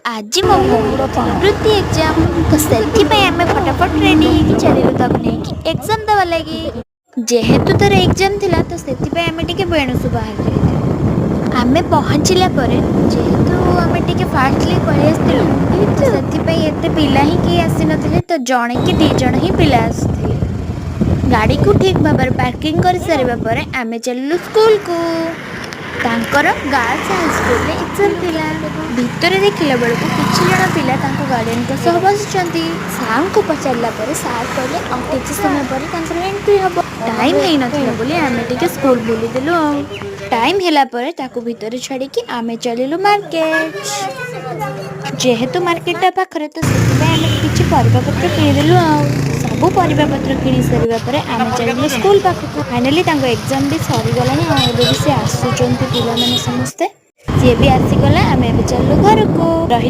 ଆଜି ମୋ ଭଉଣୀର ଥିଲା ବୃତ୍ତି ଏକ୍ଜାମ୍, ତ ସେଥିପାଇଁ ଆମେ ଫଟାଫଟ ରେଡ଼ି ହେଇକି ଚାଲିଲୁ ତାକୁ ନେଇକି ଏକ୍ଜାମ୍ ଦେବା ଲାଗି। ଯେହେତୁ ତାର ଏକ୍ଜାମ୍ ଥିଲା, ତ ସେଥିପାଇଁ ଆମେ ଟିକେ ବେଣୁସୁ ବାହାରି ଯାଇଥିଲୁ। ଆମେ ପହଞ୍ଚିଲା ପରେ, ଯେହେତୁ ଆମେ ଟିକେ ଫାଷ୍ଟଲି ପଳେଇ ଆସିଥିଲୁ, ତ ସେଥିପାଇଁ ଏତେ ପିଲା ହିଁ କେହି ଆସିନଥିଲେ। ତ ଜଣେ କି ଦୁଇ ଜଣ ହିଁ ପିଲା ଆସିଥିଲେ। ଗାଡ଼ିକୁ ଠିକ୍ ଭାବରେ ପାର୍କିଂ କରିସାରିବା ପରେ ଆମେ ଚାଲିଲୁ ସ୍କୁଲକୁ। ତାଙ୍କର ଗାର୍ଲସ ହାଇସ୍କୁଲରେ ଏକ୍ଜାମ୍ ଥିଲା। ଭିତରେ ଦେଖିଲା ବେଳକୁ କିଛି ଜଣ ପିଲା ତାଙ୍କ ଗାର୍ଡ଼ିଆନଙ୍କ ସହ ବସିଛନ୍ତି। ସାର୍ଙ୍କୁ ପଚାରିଲା ପରେ ସାର୍ କହିଲେ, ଆଉ କିଛି ସମୟ ପରେ ତାଙ୍କର ଏଣ୍ଟ୍ରି ହେବ। ଟାଇମ୍ ହେଇନଥିଲା ବୋଲି ଆମେ ଟିକେ ସ୍କୁଲ ବୁଲିଦେଲୁ। ଆଉ ଟାଇମ୍ ହେଲା ପରେ ତାକୁ ଭିତରେ ଛାଡ଼ିକି ଆମେ ଚାଲିଲୁ ମାର୍କେଟ। ଯେହେତୁ ମାର୍କେଟଟା ପାଖରେ, ତ ସେଥିପାଇଁ ଆମେ କିଛି ପରିବାପତ୍ର କିଣିଦେଲୁ। ଆଉ ସବୁ ପରିବାପତ୍ର କିଣି ସାରିବା ପରେ ଆମେ ଚାଲିଲୁ ସ୍କୁଲ ପାଖକୁ। ଫାଇନାଲି ତାଙ୍କ ଏକ୍ଜାମ୍ ବି ସରିଗଲାଣି ଆଉ ଏବେ ବି ସେ ଆସୁଛନ୍ତି ପିଲାମାନେ ସମସ୍ତେ। ସିଏ ବି ଆସିଗଲା। ଆମେ ଏବେ ଚାଲିଲୁ ଘରକୁ। ରହିଲି।